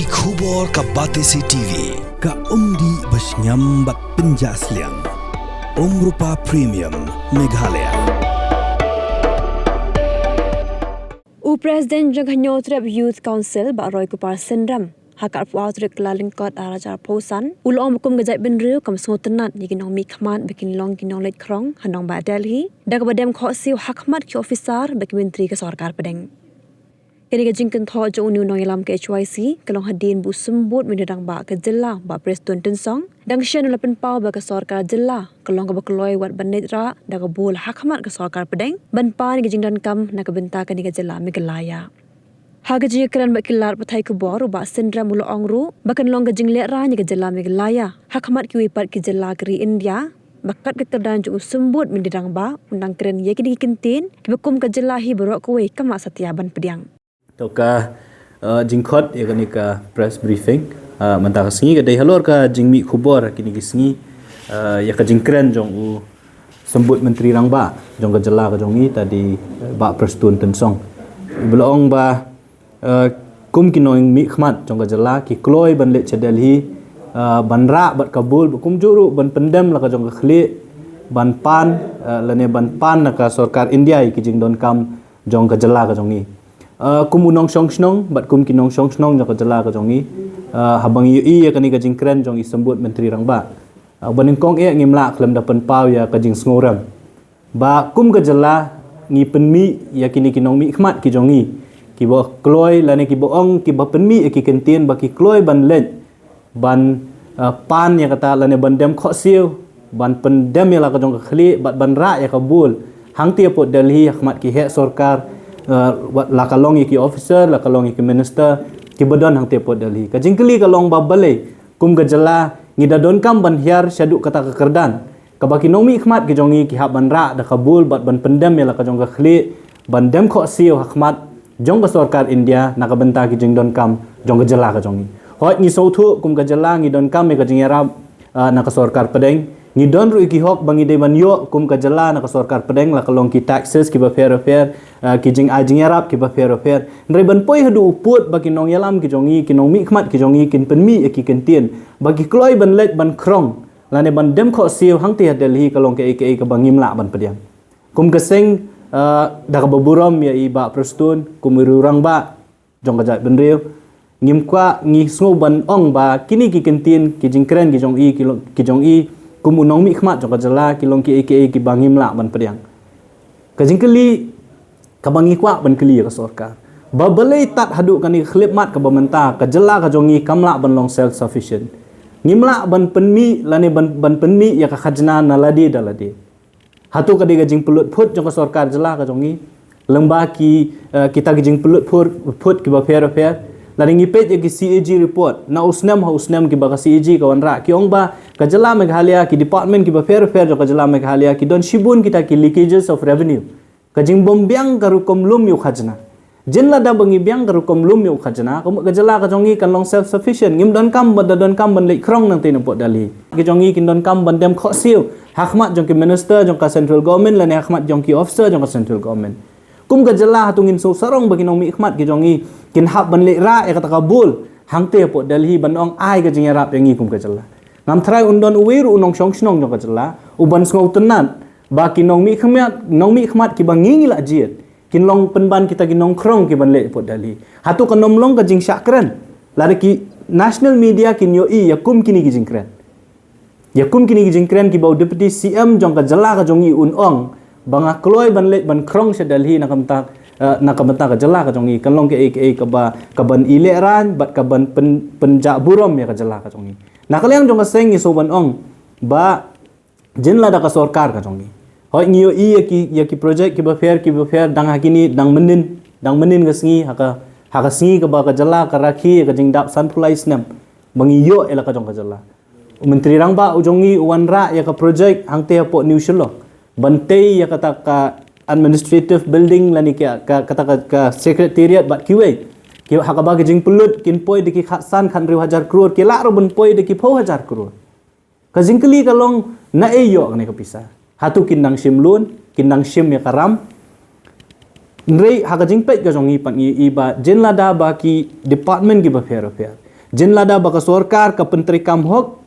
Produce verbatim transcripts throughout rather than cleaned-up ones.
Khubor ka Batesi T V, ka umdih ba shngiam bad pynjah sliang. Umrupa Premium, Meghalaya. U President jong ka Hynñiewtrep Youth Council, Bah Roy Kupar Synrem, ha ka arphew tarik Kyllalyngkot arhajar arphew san, u la ong ba kum ka jaitbynriew kam sngewtynnad ïa ki nongmihkhmat ba kin long ki nongleit khrong ha nongbah Delhi da kaba dem khohsiew hakhmat ki officer bad ki myntri ka sorkar pdeng. Kane ka jingkynthoh jong une u nongïalam ka H Y C ka long hadien ba u Symbud Myntri Rangbah ka jylla, Bah Prestone Tynsong, dang shen u la pynpaw ba ka sorkar jylla ka long kaba kloi wat ban leit rah da ka bul hakhmat ka sorkar pdeng ban pan ïa ka jingdonkam na ka bynta kane ka jylla Meghalaya. Ha ka jingïakren bad ki lad pathai khubor, u Bah Synrem u la ong ruh ba kan long ka jinglehrain ïa ka jylla Meghalaya hakhmat kiwei pat ki jylla ka ri India, ba kat ka kyrdan jong u Symbud Myntri Rangbah un nang kren ïa kine ki kyntien kiba kum ka jylla hi baroh kawei kam lah satia ban pdiang. To ka, eh, jingkhot ïa kane ka press briefing, eh, mynta ka sngi ka dei halor ka jingmih khubor kine ki sngi, eh, ïa ka jingkren jong u Symbud Myntri Rangbah jong ka jylla ka jong ngi, ta dei, eh, Bah Prestone Tynsong. Ba la ong ba, eh, kum ki nongmihkhmat jong ka jylla ki kloi ban leit sha Delhi, eh, ban rah bad ka bul, ba kumjuh ruh ban pyndem la ka jong ka khlieh ban pan, eh, lane ban pan na ka sorkar India ïa ki jingdonkam jong ka jylla ka jong ngi. Eh, kum u nongshong shnong bad kum ki nongshong shnong jong ka jylla ka jong ngi, eh, haba ngi ïohi ïa kane ka jingkren jong i Symbud Myntri Rangbah, eh, ba nyngkong eh ngim lah khlem da pynpaw ïa ka jingsngewrem ba kum ka jylla ngi pynmih ïa kine ki nongmihkhmat ki jong ngi, kiba kloi lane kiba ong, kiba pynmih ïa ki kyntien ba ki kloi ban leit ban, eh, pan ïa kata lane ban dem khohsiew, ban pyndem ïa la ka jong ka khlieh bad ban rah ïa ka bul hangtei hapoh Delhi hakhmat ki heh sorkar, eh, wat la ka long ïa ki officer, la ka long ïa ki minister kiba don hangtei hapoh Delhi. Ka jingkylli ka long ba balei kum ka jylla ngi da donkam ban hiar shaduh kata ka kyrdan kaba ki nongmihkhmat ki jong ngi ki hap ban rah da ka bul bad ban pyndem ïa la ka jong ka khlieh ban dem khohsiew hakhmat jong ka sorkar India na ka bynta ki jingdonkam jong ka jylla ka jong ngi. Hooid, ngi sngewthuh kum ka jylla ngi donkam ïa ka jingïarap, ah, na ka sorkar pdeng. Ngi don ruh ïa ki hok ba ngi dei ban ïoh kum ka jylla na ka sorkar pdeng, la ka long ki taxes kiba pher bapher, ah, ki jingai jingïarap kiba pher bapher. Hynrei ban poi haduh u pud ba ki nongïalam ki jong ngi, ki nongmihkhmat ki jong ngi kin pynmih ïa ki kyntien ba ki kloi ban leit ban khrong lane ban dem khohsiew hangtei ha Delhi ka long kaei kaei kaba ngim lah ban pdiang. Kum ka seng, ah, da kaba burom ïa i Bah Prestone kum i rangbah jong ka jaitbynriew, ngim kwah, ngi sngew ban ong ba kine ki kyntien, ki jingkren ki jong i, ki long, ki jong i kum u nongmihkhmat jong ka jylla ki long kiei kiei kiba ngim lah ban pdiang. Ka jingkylli kaba ngi kwah ban kylli ïa ka sorkar, ba balei tad haduh kane ka khyllipmat kaba mynta ka jylla ka jong ngi kam lah ban long self sufficient? Ngim lah ban pynmih lane ban, ban pynmih ïa ka khajna na lade da lade. Hato ka dei ka jingpynlut phut jong ka sorkar jylla ka jong ngi lyngba ki, eh, kita ki jingpynlut phut, phut kiba pher bapher? Lada ngi peit ïa ki C A G report na u snem ha u snem kiba ka C A G ka wanrah, ki ong ba ka jylla Meghalaya, ki department kiba pher bapher jong ka jylla Meghalaya ki don shibun kita ki leakages of revenue. Ka jingbym biang ka rukom lum ïa u khajna. Jin lada ba ngi biang ka rukom lum ïa u khajna, ka mut ka jylla ka jong ngi kan long self sufficient. Ngim donkam ban, da donkam ban leit khrong nangtei na pud Delhi. Ki jong ngi kin donkam ban dem khohsiew hakhmat jong ki minister jong ka central government lane hakhmat jong ki officer jong ka central government. Kum ka jylla, hato ngin sngew sarong ba ki nongmihkhmat ki jong ngi kin hap ban leit rah ïa kata ka bul hangtei pud Delhi ban ong ai ka jingïarap ïa ngi kum ka jylla? Ngam tharai un don uwei ruh u nongshong shnong jong ka jylla u ban sngewtynnad ba ki nongmihkhmat, nongmihkhmat kiba ngi ngi la jied kin long pynban kita ki nongkhrong kiban leit pud Delhi. Hato kan ym long ka jingshah kren lada ki national media kin ïohi ïa kum kine ki jingkren? Ïa kum kine ki jingkren kiba u Deputy C M jong ka jylla ka jong ngi un ong ba nga kloi ban leit ban khrong sha Delhi na ka bynta, eh, na ka bynta ka jylla ka jong ngi, kan long kaei kaei kaba, kaban ïalehrain bad kaban pyn, pynjah burom ïa ka jylla ka jong ngi. Na ka liang jong ka seng ngi sngew ban ong ba jin lada ka sorkar ka jong ngi, hooid, ngi ïohi ïa ki, ïa ki project kiba pher kiba pher dang ha kine, dang mynnin, dang mynnin ka sngi, ha ka, ha ka sngi kaba ka jylla ka rakhe ïa ka jingdap sanphew lai snem ba ngi ïoh ïa la ka jong ka jylla. U Myntri Rangbah u jong ngi u wanrah ïa ka project hangtei hapoh New Shillong ban tei ïa kata ka administrative building lane ka, ka, kata ka, ka secretariat bad kiwei. Ki, ha kaba ki jingpynlut kin poi da ki khatsan khathynriew hajar klur, ki lah ruh ban poi da ki phew hajar klur. Ka jingkylli ka long, naei ïoh kane ka pisa? Hato kin nang shim loan, kin nang shim ïa ka ram? Hynrei ha ka jingpeit ka jong ngi pat ngi ïohi ba jin lada ba ki department kiba pher bapher, Jin lada ba ka sorkar ka pyntreikam hok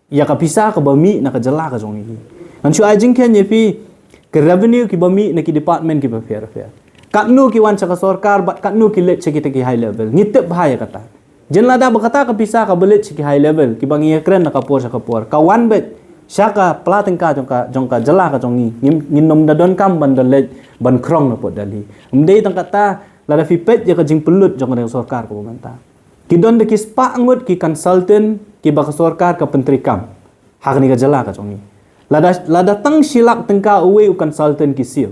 ïa ka pisa kaba mih na ka jylla ka jong ngi. Ngan shu ai jingkheiñ ïa phi, ka revenue kiba mih na ki department kiba pher pher, katno ki wan sha ka sorkar bad katno ki leit sha kita ki high level, ngi tip bha ïa kata. Jin lada ba kata ka pisa kaba leit sha ki high level, kiba ngi ïakren na ka por sha ka por, ka wan beit sha ka pla tyngka jong ka, jong ka jylla ka jong ngi, ngin, ngin nym da donkam ban da leit ban khrong na Port Delhi. Ym dei tang kata, lada phi peit ïa ka jingpynlut jong ka sorkar kaba mynta, ki don da ki spah ngut ki consultant kiba ka sorkar ka pyntreikam ha kane ka jylla ka jong ngi. Lada, lada tang shi lak tyngka uwei u consultant ki siew,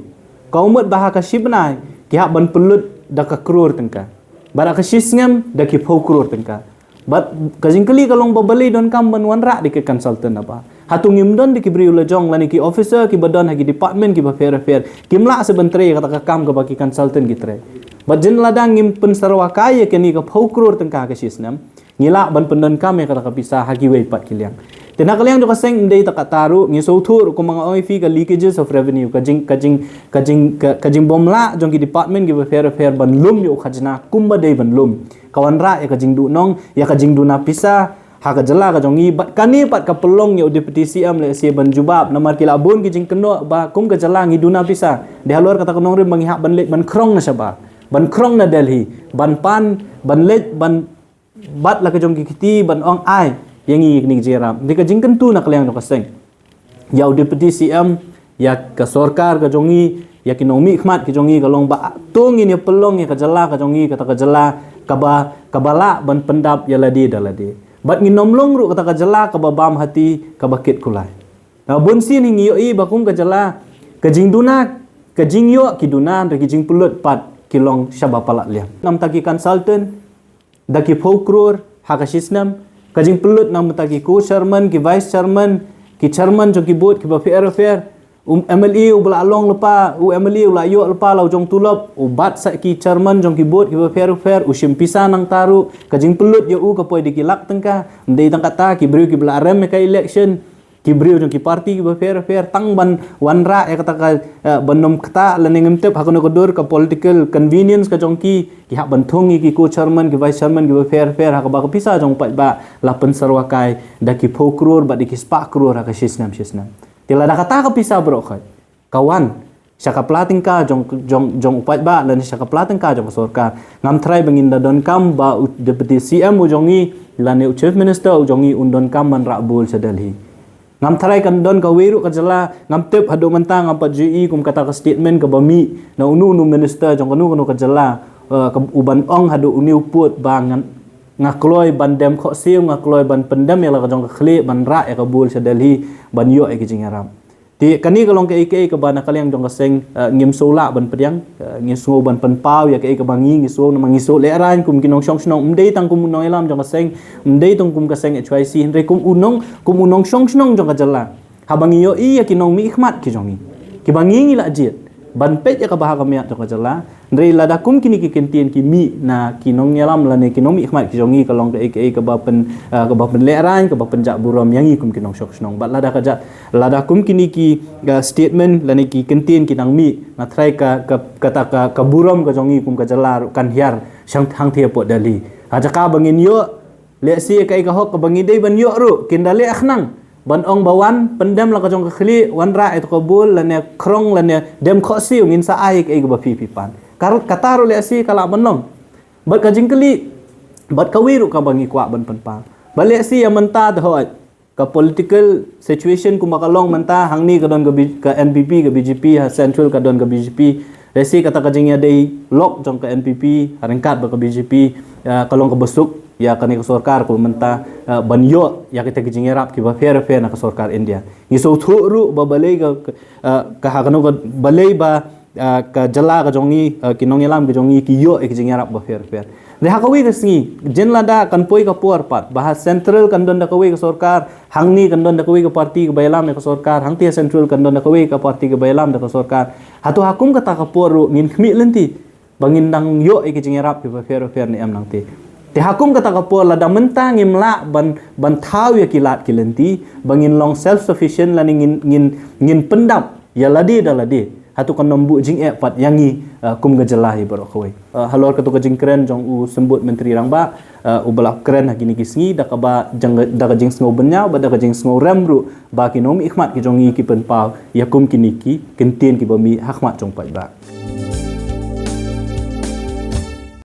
ka mut ba ha ka shi bnai ki hap ban pynlut da ka klur tyngka, bad ha ka shi snem da ki phew klur tyngka. Bad ka jingkylli ka long ba balei donkam ban wanrah da ki consultant naba? Hato ngim don da ki briew la jong lane ki officer kiba don ha ki department kiba pher pher, kim lah shuh ban trei ïa kata ka kam kaba ki consultant ki trei? Bad jin lada ngim pynsyrwa kai ïa kane ka phew klur tyngka ha ka shi snem, ngi lah ban pyndonkam ïa kata ka pisa ha kiwei pat ki liang. Te na ka liang jong ka seng, ym dei tang kata ruh, ngi sngewthuh ruh, kumba nga ong ïa phi, ka leakages of revenue, ka jing, ka jing, ka jing, ka, ka jingbym lah jong ki department kiba pher pher ban lum ïa u khajna kumba dei ban lum, ka wanrah ïa ka jingduhnong, ïa ka jingduna pisa ha ka jylla ka jong ngi. Bad kane pat ka pynlong ïa u Deputy C M lehse ban jubab, namar ki la bun ki jingkynnoh ba kum ka jylla ngi duna pisa, dei halor kata ka nongrim ba ngi hap ban leit ban khrong na shabar, ban khrong na Delhi, ban pan, ban leit ban bat la ka jong ki kti ban ong ai ïa ngi ïa kine ki jingïarap. Dei ka jingkyntu na ka liang jong ka seng ïa u Deputy C M, ïa ka sorkar ka jong ngi, ïa ki nongmihkhmat ki jong ngi, ka long ba to ngin ïa pynlong ïa ka jylla ka jong ngi kata ka jylla kaba, kaba lah ban pyndap ïa lade da lade. Bad ngin nym long ruh kata ka jylla kaba bam hati, kaba kit kulai. Na bun sien hi ngi ïohi ba kum ka jylla, ka jingduna, ka jingïoh ki duna, hynrei ki jingpynlut pat ki long shaba palat liang. Namar ta ki consultant da ki phew klur ha ka shi snem, ka jingpynlut namar ta ki co-chairman, ki vice chairman, ki chairman jong ki board kiba pher pher, u M L A uba la long lypa, u M L A u la ïoh lypa la u jong tulop, u bat sa ki chairman jong ki board kiba pher pher, u shim pisa nangta ruh, ka jingpynlut ïa u ka poi da ki lak tyngka. Ym dei tang kata, ki briew kiba la rem ïa ka election, ki briew jong ki party kiba pher pher, tang ban wanrah ïa kata ka, eh, ban nym ktah lane ngim tip ha kano ka dur ka political convenience ka jong ki, ki hap ban thung ïa ki co-chairman, ki vice chairman kiba pher pher ha kaba ka pisa jong u paidbah la pynsyrwa kai da ki phew klur bad da ki spah klur ha ka shi snem shi snem. Te lada kata ka pisa baroh khoit ka wan sha ka pla tyngka jong, jong, jong u paidbah lane sha ka pla tyngka jong ka sorkar, ngam tharai ba ngin da donkam ba u Deputy C M u jong ngi lane u Chief Minister u jong ngi un donkam ban rah bul sha Delhi. Ngam tharai kan don kawei ruh ka jylla, ngam tip haduh mynta, ngam pat ju ïohi kum kata ka statement kaba mih na uno uno minister jong kano kano ka jylla, eh, ka, u ban ong haduh une u pud ba ngan, nga kloi ban dem khohsiew, nga kloi ban pyndem ïa la ka jong ka khlieh ban rah ïa ka bul sha Delhi ban ïoh ïa ki jingïarap. Te kane ka long kaei kaei kaba na ka liang jong ka seng, eh, ngim sngew lah ban pdiang, eh, ngi sngew ban pynpaw ïa kaei kaba ngi, ngi sngew, namar ngi sngew lehraiñ kum ki nongshong shnong, ym dei tang kum u nongïalam jong ka seng, ym dei tang kum ka seng H Y C, hynrei kum u nong, kum u nongshong shnong jong ka jylla. Haba ngi ïohi ïa ki nongmihkhmat ki jong ngi, kiba ngi ngi la jied ban peit ïa kaba ha ka miat jong ka jylla, hynrei lada kum kine ki kyntien ki mih na ki nongïalam lane ki nongmihkhmat ki jong ngi, ka long kaei kaei kaba pyn, ah, kaba pynlehraiñ, kaba pynjah burom ïa ngi kum ki nongshong shnong. Bad lada ka jia, lada kum kine ki, ah, statement lane ki kyntien ki nang mih, nga tharai ka, ka, kata ka, ka burom ka jong ngi kum ka jylla ruh kan hiar shang hangthie hapoh Delhi. Ha jaka ba ngin ïoh lehse kaei ka hok kaba ngi dei ban ïoh ruh, kin da leh khnang ban ong ba wan pyndem la ka jong ka khlieh, wanrah ïa ka bul lane khrong lane dem khohsiew, ngin sa ai kaei kaba phi phi pan. Kar, kata ruh lehse ka lah ban long. Bad ka jingkylli, bad kawei ruh kaba ngi kwah ban pynpaw, ba lehse ïa mynta te hooid ka political situation kumba ka long mynta, hangne ka don ka B-, ka N P P, ka B J P, ha central ka don ka B J P. Lehse kata ka jingïadei lok jong ka N P P ha ryngkat bad ka B J P, ah, ka long kaba suk ïa kane ka sorkar kumba mynta, ah, ban ïoh ïa kita ki jingïarap kiba pher pher na ka sorkar India. Ngi sngewthuh ruh ba balei ka, ka, ah, ka ha kano ka balei ba, ah, ka jylla ka jong ngi, ah, ki nongïalam ka jong ngi ki ïoh ïa ki jingïarap ba pher pher. Te ha kawei ka sngi, jin lada kan poi ka por pat ba ha central kan don da kawei ka sorkar, hangne kan don da kawei ka party kaba ïalam da ka sorkar, hangthie ha central kan don da kawei ka party kaba ïalam da ka sorkar. Hato ha kum kata ka por ruh ngin khmih lynti ba ngin dang ïoh ïa ki jingïarap kiba pher pher ne em nangta? Te ha kum kata ka por, lada mynta ngim lah ban, ban thaw ïa ki lad ki lynti ba ngin long self sufficient lane ngin, ngin, ngin pyndap ïa lade da lade ha Hato kan ym buh jingeh pat ïa ngi, uh, kum ka jylla hi baroh kawei. Uh, halor kato ka jingkren jong u Symbud Myntri Rangbah, uh, u ba la kren ha kine ki sngi, da kaba jang, da ka jingsngew bynñiaw bad da ka jingsngew rem ruh ba ki nongmihkhmat ki jong ngi ki pynpaw ïa kum kine ki kyntien kiba mih ha khmat jong paidbah.